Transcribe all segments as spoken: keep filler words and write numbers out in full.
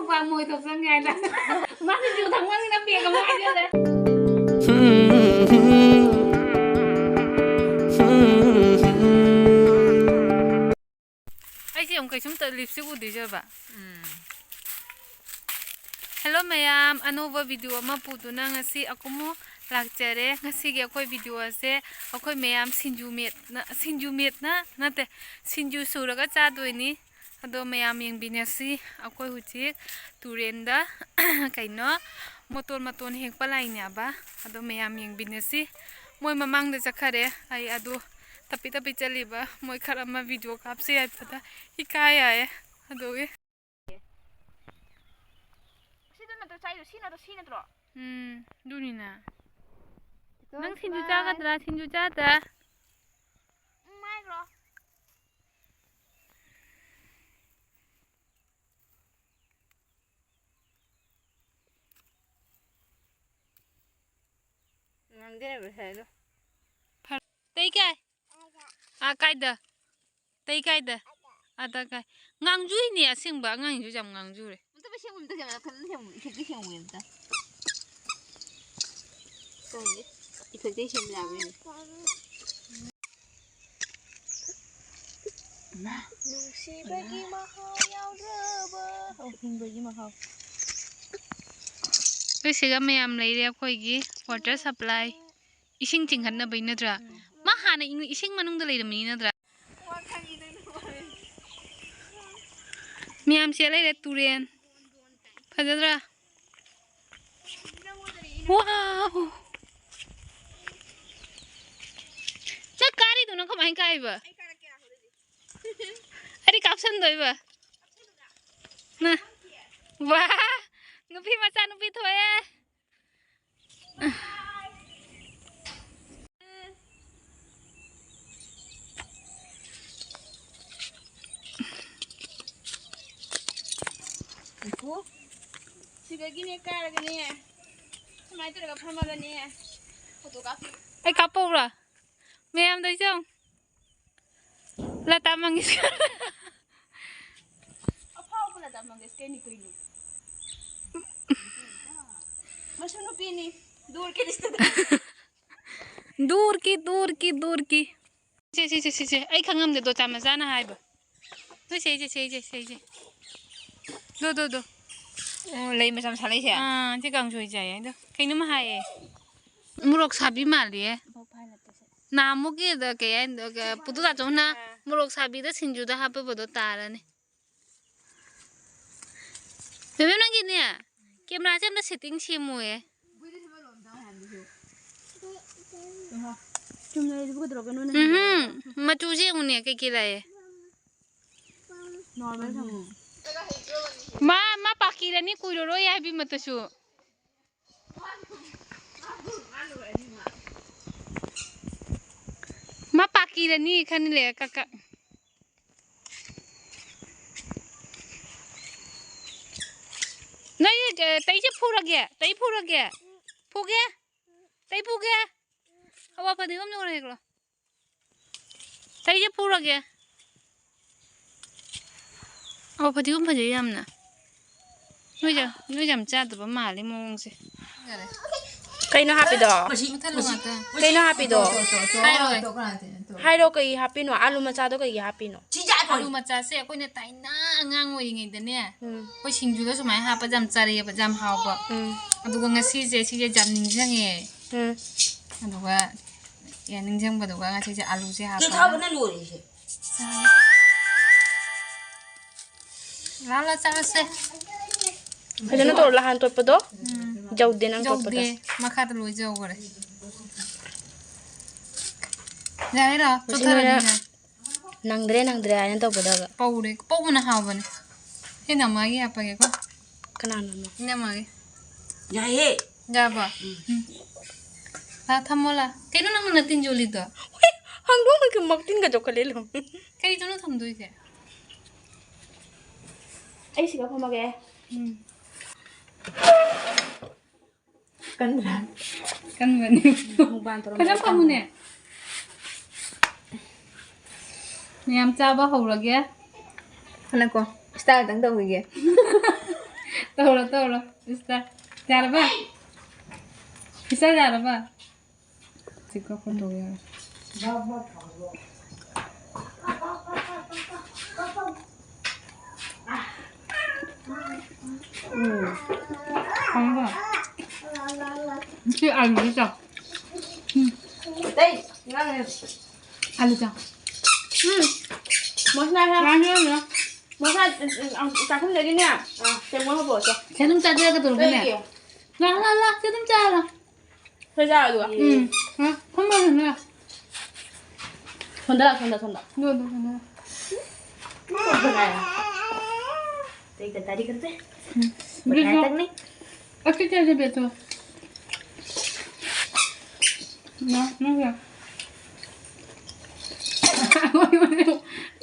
ꯃꯣꯏ ꯊꯣꯛꯆꯟꯒꯦ ꯍꯥꯏꯅ꯫ ꯃꯥ ꯁꯤꯡꯖꯨ ꯊꯛꯃꯟꯒꯤꯅ ꯄꯦꯛ ꯑꯃ ꯍꯥꯏꯖꯜꯂꯦ꯫ ꯑꯩꯁꯦ ꯑꯃꯨꯛ ꯀꯩꯁꯨꯝꯇ ꯂꯤꯞꯁꯇꯤꯛ ꯎꯗꯣꯏꯖꯕ꯫ ꯎꯝ꯫ ꯍꯦꯜꯂꯣ ꯃꯌꯥꯝ, ꯑꯅꯧꯕ ꯚꯤꯗꯤꯑꯣ ꯑꯃ ꯄꯨꯗꯨꯅ ꯉꯁꯤ ꯑꯀꯨꯝꯃꯨ ꯂꯥꯛꯆꯔꯦ꯫ ꯉꯁꯤꯒꯤ ꯑꯩꯈꯣꯏ ꯚꯤꯗꯤꯑꯣ ꯑꯁꯦ ꯑꯩꯈꯣꯏ ꯃꯌꯥꯝ ꯁꯤꯡꯖꯨ ꯃꯦꯠꯅ, ꯁꯤꯡꯖꯨ ꯃꯦꯠꯅ ꯅꯠꯇꯦ, ꯁꯤꯡꯖꯨ ꯁꯨꯔꯒ ꯆꯥꯗꯣꯏꯅꯤ꯫ ꯑꯗꯣ ꯃꯌꯥꯝ ꯌꯦꯡꯕꯤꯅꯁꯤ꯫ ꯑꯩꯈꯣꯏ ꯍꯧꯖꯤꯛ ꯇꯨꯔꯦꯟꯗ ꯀꯩꯅꯣ ꯃꯇꯣꯟ ꯃꯇꯣꯟ ꯍꯦꯛꯄ ꯂꯥꯛꯏꯅꯦꯕ꯫ ꯑꯗꯣ ꯃꯌꯥꯝ ꯌꯦꯡꯕꯤꯅꯁꯤ꯫ ꯃꯣꯏ ꯃꯃꯥꯡꯗ ꯆꯠꯈꯔꯦ꯫ ꯑꯩ ꯑꯗꯨ ꯇꯞꯄꯤ ꯇꯞꯄꯤ ꯆꯠꯂꯤꯕ ꯃꯣꯏ ꯈꯔ ꯑꯃ ꯚꯤꯗꯤꯑꯣ ꯀꯥꯞꯁꯦ ꯍꯥꯏꯕꯗ ꯏꯀꯥꯏ ꯌꯥꯏꯌꯦ꯫ ꯑꯗꯨꯒꯤ ꯁꯤꯗ ꯅꯠꯇ꯭ꯔꯣ ꯆꯥꯏꯗꯣ? ꯁꯤ ꯅꯠꯇ꯭ꯔꯣ? ꯁꯤ ꯅꯠꯇ꯭ꯔꯣ? ꯎꯝ, ꯑꯗꯨꯅꯤꯅ꯫ ꯅꯪ ꯁꯤꯡꯖꯨ ꯆꯥꯒꯗ꯭ꯔꯥ? ꯁꯤꯡꯖꯨ ꯆꯥꯗ꯭ꯔꯥ? ꯎꯝ, ꯍꯥꯏꯈ꯭ꯔꯣ꯫ ꯉꯥꯡꯗꯦ ꯍꯥꯏꯕ ꯁꯥꯏꯗꯣ꯫ ꯐꯔ-, ꯇꯩ ꯀꯥꯏ? ꯑꯥ, ꯀꯥꯏꯗ? ꯇꯩ ꯀꯥꯏꯗ? ꯑꯗ ꯀꯥꯏ? ꯉꯥꯡꯖꯨꯏꯅꯦ ꯑꯁꯦꯡꯕ, ꯑꯉꯥꯡꯁꯨ ꯌꯥꯝ ꯉꯥꯡꯖꯨꯔꯦ꯫ ꯑꯝꯇ ꯁꯦꯡꯉꯨ, ꯑꯝꯇ ꯁꯦꯡꯉꯨ, ꯐꯖꯅ ꯁꯦꯡꯉꯨ ꯑꯝꯇ꯫ ꯀꯧꯒꯦ꯫ ꯏꯊꯟꯇꯩ ꯁꯦꯝꯕ ꯌꯥꯕ꯭ꯔꯥ ꯌꯦꯡꯒꯦ꯫ ꯅꯨꯡꯁꯤꯕꯒꯤ ꯃꯍꯥꯎ ꯌꯥꯎꯗ꯭ꯔꯕ꯫ ꯑꯣ, ꯍꯤꯡꯕꯒꯤ ꯃꯍꯥꯎ꯫ ꯑꯩꯈꯣꯏ ꯁꯤꯒ ꯃꯌꯥꯝ ꯂꯩꯔꯦ ꯑꯩꯈꯣꯏꯒꯤ water supply꯫ ꯏꯁꯤꯡ ꯆꯤꯡꯈꯠꯅꯕꯩ ꯅꯠꯇ꯭ꯔꯥ? ꯃꯥ ꯍꯥꯟꯅ ꯏꯪ-, ꯏꯁꯤꯡ ꯃꯅꯨꯡꯗ ꯂꯩꯔꯝꯃꯤꯅꯤ ꯅꯠꯇ꯭ꯔꯥ? ꯃꯌꯥꯝ ꯁꯤ ꯂꯩꯔꯦ ꯇꯨꯔꯦꯟ꯫ ꯐꯖꯗ꯭ꯔꯥ? Wow! ꯅꯪ ꯀꯥꯔꯤꯗꯨꯅ ꯀꯃꯥꯏꯅ ꯀꯥꯏꯕ? ꯑꯩꯗꯤ ꯀꯥꯞꯁꯟꯗꯣꯏꯕ꯫ ꯅ-, ꯋꯥ! ꯅꯨꯄꯤ ꯃꯆꯥ ꯅꯨꯄꯤ ꯊꯣꯛꯑꯦ꯫ ꯁꯤꯗꯒꯤꯅꯦ ꯀꯥꯔꯒꯅꯦ ꯁꯨꯃꯥꯏꯅ ꯇꯧꯔꯒ ꯐꯝꯃꯒꯅꯦ ꯐꯣꯇꯣ ꯀꯥꯞꯄꯤ꯫ ꯑꯩ ꯀꯥꯞꯄꯧꯔꯥ? ꯃꯌꯥꯝꯗ ꯏꯆꯧ꯫ ꯂꯇꯥ ꯃꯪꯒꯦꯁꯀꯔ꯫ ꯂꯇꯥ ꯃꯪꯒꯦꯁꯀꯔꯅꯤ ꯀꯩꯅꯣ꯫ ꯃꯁꯨ ꯅꯨꯄꯤꯅꯤ꯫ ꯗꯨꯔ ꯀꯤ ꯔꯤꯁꯇꯦꯗꯥꯔ꯫ ꯗꯨꯔ ꯀꯤ, ꯗꯨꯔ ꯀꯤ, ꯗꯨꯔ ꯀꯤ꯫ ꯁꯦ, ꯁꯦ, ꯁꯦ, ꯁꯦ, ꯁꯦ꯫ ꯑꯩ ꯈꯪꯉꯝꯗꯦ ꯗꯣꯆꯥ ꯃꯆꯥꯅ ꯍꯥꯏꯕ꯫ ꯇꯨ ꯁꯦ, ꯁꯦ, ꯁꯦ, ꯁꯦ, ꯁꯦ, ꯁꯦ꯫ ꯗꯣ, ꯗꯣ, ꯗꯣ꯫ ꯑꯣ, ꯂꯩ ꯃꯆꯥ ꯃꯆꯥ ꯂꯩꯁꯦ? ꯑꯥ, ꯁꯤ ꯀꯥꯡꯁꯣꯏ ꯆꯥꯏ ꯑꯗꯣ꯫ ꯀꯩꯅꯣꯝ ꯍꯥꯏꯌꯦ꯫ ꯃꯣꯔꯣꯛ ꯁꯥꯕꯤ ꯃꯥꯜꯂꯤꯌꯦ꯫ ꯅꯍꯥꯟꯃꯨꯛꯀꯤꯗ ꯀꯩ ꯍꯥꯏꯅꯣ, ꯄꯨꯇꯨ ꯇꯥꯆꯧꯅ ꯃꯣꯔꯣꯛ ꯁꯥꯕꯤꯗ ꯁꯤꯡꯖꯨꯗ ꯍꯥꯞꯄꯕꯗꯣ ꯇꯥꯔꯅꯤ꯫ ꯕꯦꯕꯦꯝ, ꯅꯪꯒꯤꯅꯦ, ꯀꯦꯃꯦꯔꯥꯁꯦ ꯑꯝꯇ ꯁꯦꯠꯇꯤꯡ ꯁꯦꯝꯃꯣꯌꯦ꯫ ꯆꯨꯝꯅ ꯂꯩꯔꯤꯕꯨ ꯀꯩꯗꯧꯔꯒꯦ ꯅꯣꯏꯅ? ꯎꯝꯍꯨꯝ, ꯃꯆꯨꯁꯦ ꯌꯦꯡꯉꯨꯅꯦ, ꯀꯩꯀꯩ ꯂꯥꯛꯑꯦ꯫ ꯅꯣꯔꯃꯦꯜ ꯊꯝꯃꯣ꯫ ꯃꯥ, ꯃꯥ ꯄꯥꯀꯤꯔꯅꯤ, ꯀꯨꯏꯔꯔꯣꯏ ꯍꯥꯏꯕꯤꯃꯠꯇꯁꯨ꯫ ꯃꯥ ꯄꯥꯀꯤꯔꯅꯤ ꯈꯟ ꯂꯩꯔ ꯀꯛ ꯀꯛ꯫ ꯅꯣꯏ, ꯑ, ꯇꯩꯁꯦ ꯐꯨꯔꯒꯦ, ꯇꯩ ꯐꯨꯔꯒꯦ꯫ ꯐꯨꯒꯦ? ꯇꯩ ꯐꯨꯒꯦ? ꯑꯋꯥ ꯐꯗꯤꯒꯣꯝ ꯌꯧꯔꯦ ꯍꯦꯛꯂꯣ꯫ ꯇꯩꯁꯦ ꯐꯨꯔꯒꯦ꯫ ꯑꯣ, ꯐꯗꯤꯒꯣꯝ ꯐꯖꯩ ꯌꯥꯝꯅ꯫ ꯅꯣꯏꯁꯦ, ꯅꯣꯏꯁꯦ ꯌꯥꯝ ꯆꯥꯗꯕ ꯃꯥꯜꯂꯦ ꯃꯑꯣꯡꯁꯦ꯫ ꯀꯩꯅꯣ ꯍꯥꯞꯄꯤꯗꯣ? ꯃꯨꯊꯠꯂꯣ ꯉꯥꯛꯇ꯫ ꯀꯩꯅꯣ ꯍꯥꯞꯄꯤꯗꯣ? ꯍꯥꯏꯔꯣꯏ꯫ ꯍꯥꯏꯔꯣ, ꯀꯩ ꯍꯥꯞꯄꯤꯅꯣ? ꯑꯥꯂꯨ ꯃꯆꯥꯗꯣ ꯀꯩꯒꯤ ꯍꯥꯞꯄꯤꯅꯣ? ꯑꯥꯂꯨ ꯃꯆꯥꯁꯦ ꯑꯩꯈꯣꯏꯅ ꯊꯥꯏꯅ ꯑꯉꯥꯡ ꯑꯣꯏꯔꯤꯉꯩꯗꯅꯦ, ꯎꯝ꯫ ꯑꯩꯈꯣꯏ ꯁꯤꯡꯖꯨꯗ ꯁꯨꯃꯥꯏꯅ ꯍꯥꯞꯄꯁꯦ ꯌꯥꯝ ꯆꯥꯔꯛꯑꯦꯕ, ꯌꯥꯝ ꯍꯥꯎꯕ꯫ ꯎꯝ꯫ ꯑꯗꯨꯒ ꯉꯁꯤꯁꯦ ꯁꯤꯁꯦ ꯌꯥꯝ ꯅꯤꯡꯁꯤꯡꯉꯦ꯫ ꯎꯝ꯫ ꯑꯗꯨꯒ ꯑꯦ, ꯅꯤꯡꯁꯤꯡꯕꯗꯨꯒ ꯉꯁꯤꯁꯦ ꯑꯥꯂꯨꯁꯦ ꯍꯥꯞꯄꯒ ꯆꯥꯔꯁꯦ꯫ ꯂꯥꯛꯑꯣ, ꯂꯥꯛꯑꯣ, ꯆꯥꯔꯁꯦ꯫ ꯐꯖꯅ ꯇꯧꯔꯣ, ꯅꯍꯥꯟ ꯇꯣꯠꯄꯗꯣ꯫ ꯎꯝ꯫ ꯌꯧꯗꯦ ꯅꯪ ꯇꯣꯠꯄꯗꯣ꯫ ꯌꯧꯗꯦ, ꯃꯈꯥꯗ ꯂꯣꯏ ꯌꯧꯈꯔꯦ꯫ ꯌꯥꯔꯦꯔꯣ? ꯃꯁꯤ ꯆꯣꯠꯊꯔꯅꯤ ꯅꯣꯏꯅ ꯅꯪ꯫ ꯅꯪꯗ꯭ꯔꯦ, ꯅꯪꯗ꯭ꯔꯦ ꯍꯥꯏꯅ ꯇꯧꯒꯗꯕ꯫ ꯄꯧꯔꯦ, ꯄꯧꯕꯅ ꯍꯥꯎꯕꯅꯦ꯫ ꯁꯤ ꯅꯃꯥꯒꯤ ꯍꯥꯞꯄꯒꯦꯀꯣ꯫ ꯀꯅꯥꯅꯣ? ꯏꯅꯝꯃꯒꯤ꯫ ꯌꯥꯏꯌꯦ꯫ ꯌꯥꯔꯕꯣ? ꯎꯝ꯫ ꯎꯝ꯫ ꯂꯥ, ꯊꯝꯃꯣ ꯂꯥ꯫ ꯀꯩꯅꯣ ꯅꯪꯅ ꯅꯇꯤꯟ ꯌꯣꯜꯂꯤꯗꯣ? ꯍꯣꯏ, ꯍꯪꯗꯣꯡꯅ ꯃꯇꯤꯟꯒ ꯆꯣꯡꯈꯠꯂꯦ ꯂꯣ꯫ ꯀꯩꯗꯅꯣ ꯊꯝꯗꯣꯏꯁꯦ? ꯑꯩ ꯁꯤꯗ ꯐꯝꯃꯒꯦ꯫ ꯎꯝ꯫ ꯀꯟꯕ꯭ꯔꯥ? ꯀꯟꯕꯅꯤ꯫ ꯃꯨꯛꯕꯥꯡ ꯇꯧꯔꯝꯕ ꯐꯖꯅ ꯐꯝꯃꯨꯅꯦ꯫ ꯃꯌꯥꯝ ꯆꯥꯕ ꯍꯧꯔꯒꯦ꯫ ꯈꯅꯀꯣ꯫ ꯏꯁꯇꯥꯏꯜꯗꯪ ꯇꯧꯈꯤꯒꯦ꯫ ꯇꯧꯔꯣ, ꯇꯧꯔꯣ꯫ ꯏꯁꯇꯥꯏꯜ꯫ ꯌꯥꯔꯕ? ꯏꯁꯇꯥꯏꯜ ꯌꯥꯔꯕ? ꯁꯤ ꯀꯛꯄ ꯇꯧ ꯌꯥꯔꯦ꯫ ꯎꯝ꯫ ꯈꯪꯕ꯭ꯔꯥ? ꯁꯤ ꯑꯂꯨꯁꯦ ꯆꯥꯎ꯫ ꯎꯝ꯫ ꯑꯇꯩ ꯉꯥꯡꯉꯦ꯫ ꯑꯂꯨ ꯆꯥꯎ꯫ ꯎꯝ꯫ ꯃꯁꯂꯥ ꯍꯥ-, ꯉꯥꯡꯉꯦ ꯑꯂꯨ꯫ ꯃꯁꯂꯥ, ꯎꯝ, ꯎꯝ, ꯆꯥꯛꯈꯨꯝꯗꯒꯤꯅꯦ꯫ ꯑꯥ꯫ ꯀꯩꯅꯣ ꯍꯧꯔꯛꯑꯣ ꯆꯣ꯫ ꯁꯤ ꯑꯗꯨꯝ ꯆꯥꯖꯔꯒ ꯇꯧꯔꯒꯅꯦ꯫ ꯀꯩꯒꯤ? ꯂꯥ, ꯂꯥ, ꯂꯥ, ꯁꯤ ꯑꯗꯨꯝ ꯆꯥꯔꯣ꯫ ꯈꯔ ꯆꯥꯔꯣ ꯑꯗꯨꯒ꯫ ꯎꯝ꯫ ꯍꯥ? ꯐꯝꯃꯣ ꯑꯗꯨꯝ ꯂꯥ꯫ ꯁꯣꯝꯗ ꯂꯥ, ꯁꯣꯝꯗ, ꯁꯣꯝꯗ꯫ ꯅꯣ, ꯅꯣ, ꯅꯣ, ꯅꯣ꯫ ꯇꯩ ꯀ ꯇꯥꯔꯤ ꯀꯟꯇꯦ꯫ ꯎꯝ꯫ ꯕꯦꯁꯣ꯫ ꯕꯇꯥꯏ ꯇꯛꯅꯤ꯫ ꯑꯀꯤ ꯆꯥꯁꯦ ꯕꯦꯁꯣ꯫ ꯅꯣ, ꯅꯣ, ꯅꯣ꯫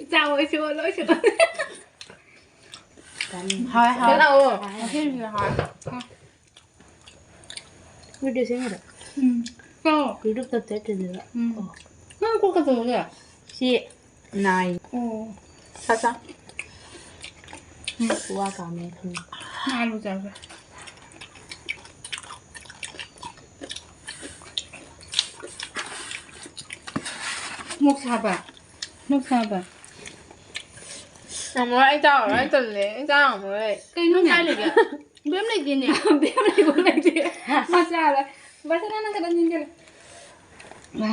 ꯏꯆꯥ ꯑꯣꯏꯁꯨ ꯂꯣꯏꯁꯨ꯫ ꯍꯥꯎ, ꯍꯥꯎ꯫ ꯂꯥꯛꯑꯣ꯫ ꯉꯁꯤꯒꯤꯗꯤ ꯍꯥꯎ꯫ ꯍꯥꯎ꯫ ꯚꯤꯗꯤꯑꯣ ꯁꯦꯝꯃꯤꯔꯣ? ꯎꯝ꯫ ꯆꯥꯎ꯫ ꯌꯨꯇ꯭ꯌꯨꯕꯇ ꯆꯠꯇꯣꯏꯅꯦꯕ꯫ ꯎꯝ꯫ ꯑꯣ꯫ ꯅꯪ ꯀꯣꯛ ꯀꯩꯗꯧꯔꯒꯦ? ꯁꯤ ꯅꯥꯏ꯫ ꯑꯣ꯫ ꯆꯥ ꯆꯥ꯫ ꯎꯝ꯫ ꯋꯥ ꯀꯥꯝꯃꯦ ꯈꯪꯉꯦ꯫ ꯉꯥ ꯑꯂꯨ ꯆꯥꯒꯦ꯫ ꯃꯣꯛ ꯁꯥꯕ꯫ ꯃꯣꯛ ꯁꯥꯕ꯫ ꯉꯝꯃꯔꯣꯏ, ꯑꯩ ꯆꯥꯔꯔꯣꯏ, ꯑꯩ ꯇꯜꯂꯦ, ꯑꯩ ꯆꯥ ꯉꯝꯃꯔꯣꯏ꯫ ꯀꯩꯅꯣꯅꯦ? ꯅꯪ ꯀꯥꯏ ꯂꯩꯒꯦ? ꯕꯦꯝ ꯂꯩꯇꯦꯅꯦ꯫ ꯕꯦꯝ ꯂꯩꯕ ꯂꯩꯇꯦ꯫ ꯃꯆꯥ ꯑꯃ꯫ ꯕꯁꯟꯇ, ꯅꯪ ꯈꯛꯇ ꯅꯤꯡꯁꯤꯡꯉꯦ꯫ ꯃꯥ꯫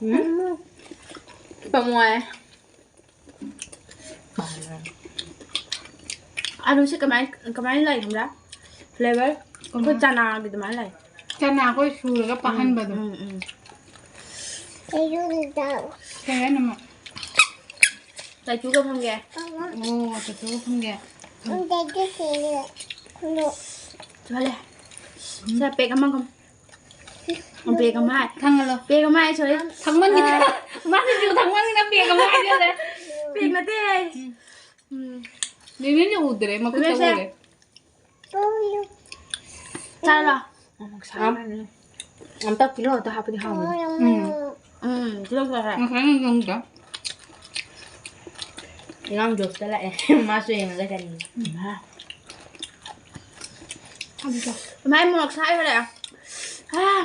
ꯎꯝ? ꯄꯥꯝꯃꯣꯏ꯫ ꯑꯂꯨꯁꯦ ꯀꯃꯥꯏ, ꯀꯃꯥꯏꯅ ꯂꯩ ꯈꯪꯕ꯭ꯔꯥ? Flavour? ꯑꯩꯈꯣꯏ ꯀꯃꯥꯏ? ꯆꯅꯥꯒꯤ ꯑꯗꯨꯃꯥꯏꯅ ꯂꯩ꯫ ꯆꯅꯥ ꯑꯩꯈꯣꯏ ꯁꯨꯔꯒ ꯄꯥꯍꯟꯕꯗꯣ꯫ ꯎꯝ, ꯎꯝ, ꯎꯝ꯫ ꯀꯩ ꯍꯥꯏꯅꯣ, ꯃꯥ? ꯇꯥꯏꯆꯨꯒ ꯐꯝꯒꯦ꯫ ꯑꯣ, ꯇꯥꯏꯆꯨꯒ ꯐꯝꯒꯦ꯫ ꯆꯠꯂꯦ꯫ ꯁꯦ, ꯄꯦꯛ ꯑꯃꯒ꯫ ꯄꯦꯛ ꯑꯃ ꯍꯥꯏ꯫ ꯊꯥꯡꯒꯠꯂꯣ꯫ ꯄꯦꯛ ꯑꯃ ꯍꯥꯏ, sorry꯫ ꯊꯥꯡꯃꯟꯒꯤ-, ꯑꯥ꯫ ꯃꯥꯁꯦ ꯖꯨ ꯊꯥꯡꯃꯟꯒꯤꯅ ꯄꯦꯛ ꯑꯃ ꯍꯥꯏꯖꯜꯂꯦ꯫ ꯄꯦꯛ ꯅꯠꯇꯦ꯫ ꯎꯝ꯫ ꯎꯝ꯫ ꯂꯦꯃꯦꯟꯁꯦ ꯎꯗ꯭ꯔꯦ, ꯃꯈꯨꯠꯇ ꯂꯦꯃꯦꯟꯁꯦ꯫ ꯎꯔꯦ꯫ ꯆꯥꯔꯣ꯫ ꯑꯃꯨꯛ ꯁꯥꯔꯅꯤ꯫ ꯑꯝꯇ ꯀꯤꯂꯣ ꯑꯝꯇ ꯍꯥꯞꯄꯗꯤ ꯍꯥꯎꯕꯅꯤ꯫ ꯎꯝ꯫ ꯎꯝ, ꯇꯤꯜꯍꯧ ꯆꯥꯏ ꯍꯥꯏ꯫ ꯉꯁꯥꯏ ꯅꯨꯡꯗꯥꯡꯗ꯫ ꯑꯉꯥꯡ ꯖꯣꯕꯇ ꯂꯥꯛꯑꯦ꯫ ꯃꯥꯁꯨ ꯌꯦꯡꯉꯒ ꯆꯠꯅꯤꯡꯉꯦ꯫ ꯏꯃꯥ꯫ ꯏꯃꯥ, ꯑꯩ ꯃꯣꯔꯣꯛ ꯁꯥꯏ ꯍꯣꯔꯦꯟ꯫ ꯑꯥ꯫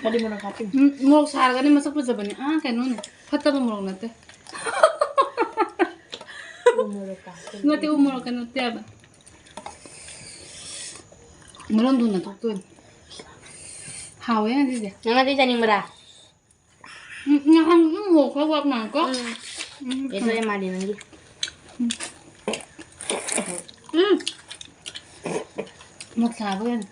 ꯀꯔꯤ ꯃꯣꯔꯣꯛ ꯍꯥꯞꯄꯤꯅꯣ? ꯎꯝ, ꯃꯣꯔꯣꯛ ꯁꯥꯔꯒꯅꯦ ꯃꯁꯛ ꯐꯖꯕꯅꯦ꯫ ꯑꯥ, ꯀꯩꯅꯣꯅꯦ꯫ ꯐꯠꯇꯕ ꯃꯣꯔꯣꯛ ꯅꯠꯇꯦ꯫ ꯎ ꯃꯣꯔꯣꯛ ꯀꯥꯞꯄꯤꯅꯣ? ꯅꯠꯇꯦ, ꯎ ꯃꯣꯔꯣꯛꯀ ꯅꯠꯇꯦꯕ꯫ ꯃꯔꯣꯟ ꯊꯨꯅ ꯊꯣꯛꯇꯣꯏꯅꯤ꯫ ꯍꯥꯎꯋꯦ ꯉꯁꯤꯁꯦ꯫ ꯅꯪ ꯉꯁꯤ ꯆꯥꯅꯤꯡꯕ꯭ꯔꯥ? ꯎꯝ, ꯅꯍꯥꯟ ꯑꯗꯨꯝ ꯃꯣꯔꯣꯛ ꯈꯔ ꯋꯥꯠ ꯃꯥꯜꯂꯦꯀꯣ? ꯎꯝ꯫ ꯎꯝ꯫ ꯑꯦ, ꯁꯣꯏꯔꯦ, ꯃꯥꯗꯤ ꯅꯪꯒꯤ꯫ ꯎꯝ꯫ ꯃꯣꯔꯣꯛ ꯁꯥꯕꯒꯤꯅꯦ꯫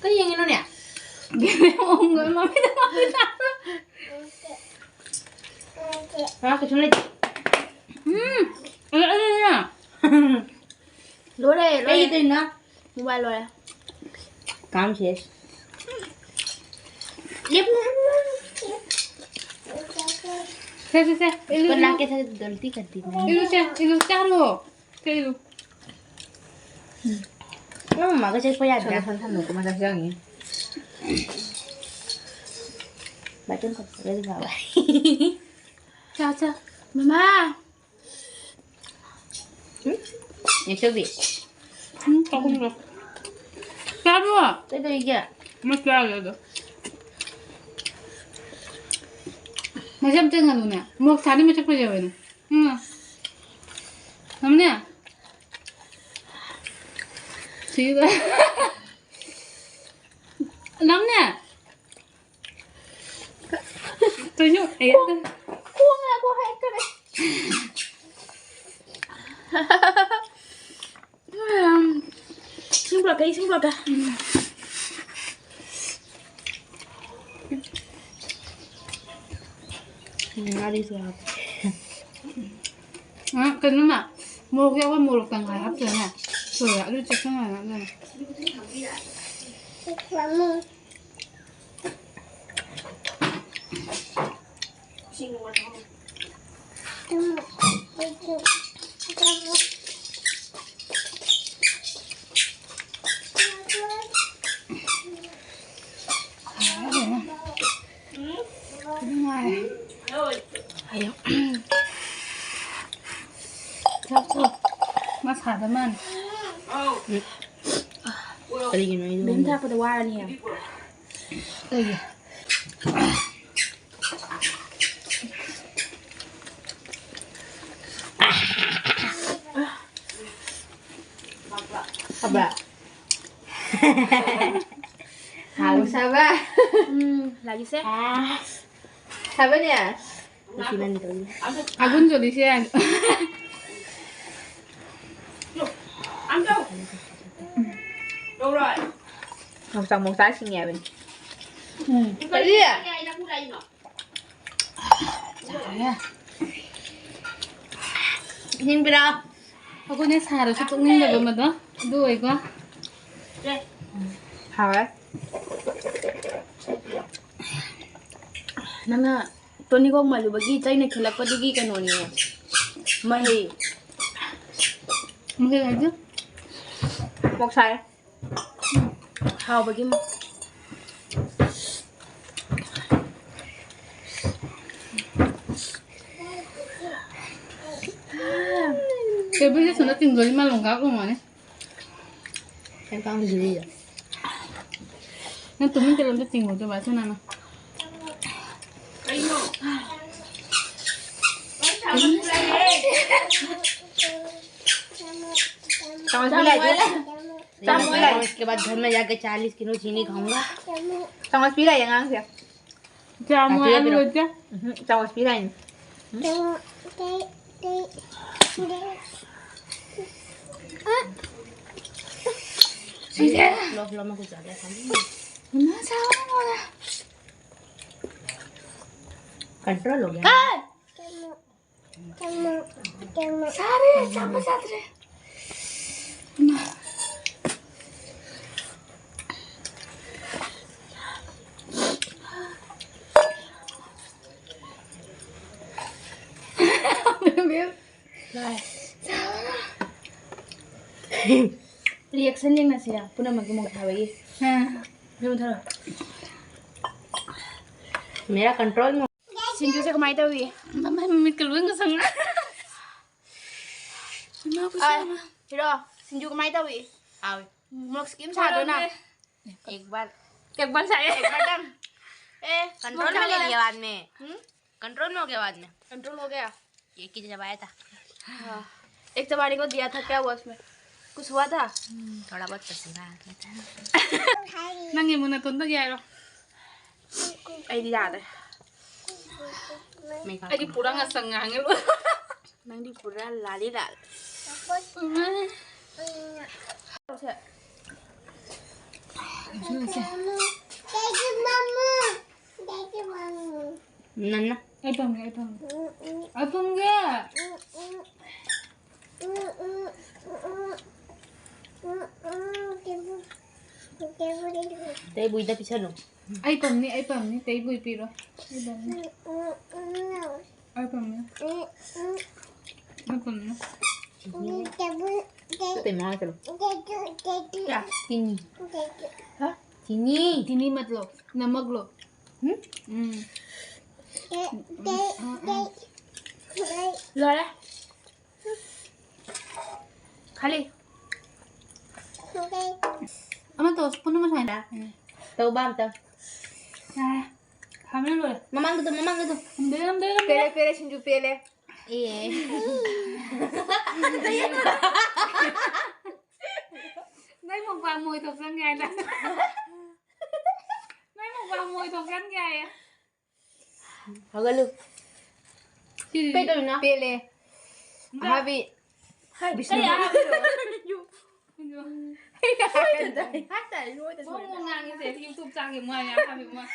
ꯀꯩ ꯌꯦꯡꯉꯤꯅꯣꯅꯦ? ꯃꯃꯤꯠ, ꯃꯃꯤꯠ꯫ ꯉꯥ ꯀꯩꯁꯨ ꯂꯩꯇꯦ꯫ ꯎꯝ꯫ ꯑ, ꯑ, ꯑ꯫ ꯂꯣꯏꯔꯦ, ꯂꯣꯏꯔꯦ꯫ ꯀꯩ ꯇꯧꯔꯤꯅꯣ? ꯃꯣꯕꯥꯏꯜ ꯂꯣꯏꯔꯦ꯫ ꯀꯥꯝ ꯁꯦꯁ꯫ ꯌꯦꯞ꯫ ꯁꯦ, ꯁꯦ, ꯁꯦ꯫ ꯏꯜꯂꯨ, ꯀꯣꯟ ꯏꯜꯂꯨ꯫ ꯂꯥꯛꯀꯦ, ꯁꯦ, ꯒꯂꯇꯤ ꯀꯔ ꯗꯤ ꯃꯦꯅꯦ꯫ ꯏꯜꯂꯨ, ꯁꯦ, ꯏꯜꯂꯨ, ꯆꯥꯔꯣ꯫ ꯁꯦ, ꯏꯜꯂꯨ꯫ ꯅꯪ ꯃꯃꯥꯒ ꯆꯠꯄ ꯌꯥꯗ꯭ꯔꯥ? ꯁꯟ, ꯁꯟ, ꯁꯟ ꯅꯣꯛꯄ ꯃꯆꯥꯁꯨ ꯌꯥꯎꯅꯤ꯫ ꯕꯥꯇꯣꯟ ꯈꯛꯇꯒꯗꯤ ꯐꯕ꯫ ꯆꯥ, ꯆꯥ꯫ ꯃꯃꯥ꯫ ꯎꯝ? ꯅꯦꯛꯁꯣꯕꯤ꯫ ꯎꯝ, ꯆꯥꯛꯈꯨꯝꯗꯣ꯫ ꯆꯥꯔꯣ꯫ ꯀꯩꯗꯧꯔꯤꯒꯦ? ꯑꯃ ꯆꯥꯔꯦ ꯑꯗꯣ꯫ ꯃꯁꯤ ꯑꯝꯇ ꯉꯥꯜꯂꯨꯅꯦ꯫ ꯃꯣꯔꯣꯛ ꯁꯥꯗꯤ ꯃꯁꯛ ꯐꯖꯕꯅꯦ꯫ ꯎꯝ꯫ ꯊꯝꯃꯨꯅꯦ꯫ ꯁꯤꯗ꯫ ꯅꯝꯅꯦ꯫ ꯀꯩꯅꯣ? ꯑꯦ꯫ ꯈꯣꯡ-, ꯈꯣꯡ ꯉꯥꯏꯈꯣ ꯍꯥꯏꯔꯛꯀꯅꯤ꯫ ꯏꯁꯤꯡ ꯄꯨꯔꯛꯀꯦ, ꯏꯁꯤꯡ ꯄꯨꯔꯛꯀꯦ꯫ ꯎꯝ, ꯉꯥꯔꯤꯁꯨ ꯍꯥꯞꯄꯦ꯫ ꯑ, ꯀꯩꯅꯣꯅ, ꯃꯣꯔꯣꯛꯁꯦ ꯑꯩꯈꯣꯏ ꯃꯣꯔꯣꯛ ꯇꯪꯈꯥꯏ ꯍꯥꯞꯇꯣꯏꯅꯦ꯫ ꯁꯣꯏꯔꯦ, ꯑꯗꯨ ꯆꯦꯛꯁꯤꯟꯅ ꯍꯥꯞꯅꯕ꯫ ꯃꯃꯥꯟ꯫ ꯀꯔꯤꯒꯤꯅꯣ ꯑꯩꯗꯣ? ꯕꯦꯝ ꯊꯥꯛꯄꯗ ꯋꯥꯔꯅꯤ ꯍꯥꯏꯕ꯫ ꯀꯩꯒꯤ? ꯐꯕ꯭ꯔꯥ? ꯍꯥꯎ ꯁꯥꯕ꯫ ꯎꯝ, লাগিছে। ꯁꯥꯕꯅꯦ? ꯑꯩꯁꯨ ꯅꯪꯒꯤ ꯇꯧꯒꯦ꯫ আগুন জ্বলিছে। ꯃꯣꯡꯁꯥ, ꯃꯣꯡꯁꯥ ꯁꯤꯡꯉꯦ ꯍꯥꯏꯕꯅꯤ꯫ ꯎꯝ꯫ ꯀꯔꯤ? ꯆꯥꯔꯦ꯫ ꯍꯤꯡꯕꯤꯔꯣ꯫ ꯑꯩꯈꯣꯏꯅ ꯁꯥꯔꯁꯨ ꯇꯣꯛꯅꯤꯡꯗꯕ ꯃꯗꯣ ꯑꯗꯨ ꯑꯣꯏꯀꯣ꯫ ꯍꯥꯎꯋꯦ꯫ ꯅꯪꯅ ꯇꯣꯅꯤꯀꯣꯛ ꯃꯥꯜꯂꯨꯕꯒꯤ ꯆꯩꯅ ꯈꯤꯜꯂꯛꯄꯗꯨꯒꯤ ꯀꯩꯅꯣꯅꯦ꯫ ꯃꯍꯩ꯫ ꯃꯍꯩ ꯍꯥꯏꯗꯤ? ꯃꯣꯛ ꯁꯥꯏ꯫ ꯍꯥꯎꯕꯒꯤ꯫ ꯇꯦꯕꯜꯁꯦ ꯁꯣꯝꯗ ꯇꯤꯡꯗꯣꯔꯤ, ꯃꯥ ꯂꯣꯡꯒꯥ ꯂꯣꯡꯉꯅꯤ꯫ ꯀꯩꯝ ꯀꯥꯡꯗ꯭ꯔꯤꯌꯦ꯫ ꯅꯪ ꯇꯨꯃꯤꯟ ꯇꯧꯔꯣ, ꯑꯝꯇ ꯇꯤꯡꯉꯨ, ꯑꯗꯨ ꯃꯥ ꯁꯣꯝ ꯅꯥꯀꯟ꯫ ꯆꯥꯃꯁ ꯄꯤꯔꯛꯑꯗꯤ꯫ ꯆꯥꯃꯁ ꯄꯤꯔꯛꯑꯗꯤ꯫ इसके बाद घर में जाके चालीस किलो चीनी खाऊंगा। ꯆꯥꯃꯁ ꯄꯤꯔꯛꯑꯦ ꯑꯉꯥꯡꯁꯦ꯫ ꯆꯥꯃꯁ ꯄꯤꯔꯛꯑꯦ꯫ ꯎꯝ, ꯆꯥꯃꯁ ꯄꯤꯔꯛꯑꯦ꯫ ꯂꯣ, ꯂꯣ, ꯃꯈꯨꯠ ꯆꯥꯗꯦ꯫ ꯏꯃꯥ ꯆꯥꯕ ꯉꯝꯃꯣꯏ꯫ कंट्रोल हो गया। ꯁꯥꯔꯦ, ꯆꯥꯕ ꯌꯥꯗ꯭ꯔꯦ꯫ ꯏꯃꯥ꯫ ꯔꯤꯌꯦꯛꯁꯟ ꯌꯦꯡꯅꯁꯦ, ꯄꯨꯝꯅꯃꯛꯀꯤ ꯃꯣꯛ ꯊꯥꯕꯒꯤ꯫ ꯑꯥ꯫ ꯑꯗꯨ ꯃꯨꯊꯠꯂꯣ꯫ मेरा कंट्रोल में। ꯁꯤꯡꯖꯨꯁꯦ ꯀꯃꯥꯏꯅ ꯇꯧꯏ? ꯃꯃꯥꯏ ꯃꯃꯤꯠꯀ ꯂꯣꯏ ꯉꯁꯪ ꯉꯥꯡ꯫ ꯏꯃꯥ, ꯈꯨꯠꯁꯦ ꯑꯥꯏ꯫ ꯏꯃꯥ꯫ हीरो, सिंजू कमाई तवी। आओ। मोक्स किम साधो ना। एक बार। एक बार साया। एक बार दम। ए, कंट्रोल में ले लिया बाद में। हम्म? कंट्रोल में हो गया बाद में। कंट्रोल हो गया। एक ही चबाया था। हाँ। एक चबाने को दिया था, क्या हुआ उसमें? कुछ हुआ था? थोड़ा बहुत पसीना आ गया था। ꯅꯪꯒꯤ ꯃꯨꯟꯅ ꯇꯣꯟꯕꯒꯤ ꯍꯥꯏꯔꯣ? ꯑꯩꯗꯤ ꯌꯥꯔꯦ꯫ ꯑꯩꯗꯤ ꯄꯨꯔꯥ ꯉꯁꯪ ꯉꯥꯡꯉꯦ ꯂꯣꯏ꯫ ꯅꯪꯗꯤ ꯄꯨꯔꯥ ꯂꯥꯂꯤ ꯂꯥꯜ꯫ ꯅꯟꯅ꯫ ꯑꯩ ꯄꯥꯝꯒꯦ, ꯑꯩ ꯄꯥꯝꯒꯦ꯫ ꯑꯩ ꯄꯥꯝꯒꯦ꯫ ꯇꯩꯕꯨꯏꯗ ꯄꯤꯁꯜꯂꯨ꯫ ꯑꯩ ꯄꯥꯝꯅꯤ, ꯑꯩ ꯄꯥꯝꯅꯤ, ꯇꯩꯕꯨꯏ ꯄꯤꯔꯣ꯫ ꯑꯩ ꯄꯥꯝꯅꯤ꯫ ꯑꯩ ꯄꯥꯝꯅꯤ꯫ ꯑꯩ ꯄꯥꯝꯅꯤ꯫ ꯇꯩ ꯃꯉꯥ ꯆꯠꯂꯨ꯫ ꯀꯌꯥ? ꯆꯤꯅꯤ꯫ ꯍꯥ? ꯆꯤꯅꯤ꯫ ꯆꯤꯅꯤ ꯃꯠꯂꯣ, ꯅꯃꯛꯂꯣ꯫ ꯎꯝ? ꯎꯝ꯫ ꯂꯣꯏꯔꯦ꯫ ꯈꯜꯂꯤ꯫ ꯑꯃ ꯇꯧ, spoon ꯑꯃ ꯁꯨꯃꯥꯏꯅ꯫ ꯎꯝ꯫ ꯇꯧꯕ ꯑꯝꯇ꯫ ꯌꯥꯔꯦ꯫ ꯈꯥꯃꯦꯟ ꯂꯣꯏꯔꯦ꯫ ꯃꯃꯥꯡꯗ ꯇꯧ, ꯃꯃꯥꯡꯗ ꯇꯧ꯫ ꯉꯝꯗꯦ, ꯉꯝꯗꯦ, ꯉꯝꯗꯦ꯫ ꯄꯦꯜꯂꯦ, ꯄꯦꯜꯂꯦ, ꯁꯤꯡꯖꯨ ꯄꯦꯜꯂꯦ꯫ ꯑꯦ꯫ ꯅꯣꯏ ꯃꯨꯛꯕꯥꯡ ꯃꯣꯏ ꯊꯣꯛꯆꯟꯒꯦ ꯍꯥꯏꯗ꯫ ꯅꯣꯏ ꯃꯨꯛꯕꯥꯡ ꯃꯣꯏ ꯊꯣꯛꯆꯟꯒꯦ ꯍꯥꯏꯌꯦ꯫ ꯍꯧꯒꯠꯂꯨ꯫ ꯁꯤꯗꯤ ꯀꯩꯗꯧꯔꯤꯅꯣ? ꯄꯦꯜꯂꯦ꯫ ꯑꯍꯥꯕꯤ꯫ ꯍꯥꯏ, ꯕꯤꯁꯅꯨ꯫ ꯀꯩ ꯑꯍꯥꯕꯤꯅꯣ? ꯍꯥꯏꯇꯥꯔꯦ, ꯅꯣꯏꯗ ꯃꯣꯏ ꯁꯨꯃꯥꯏꯅ꯫ ꯃꯣꯏ ꯉꯥꯡꯉꯤꯁꯦ YouTube ꯆꯥꯒꯦ ꯃꯣꯏ ꯑꯍꯥꯕꯤ ꯃꯣꯏ꯫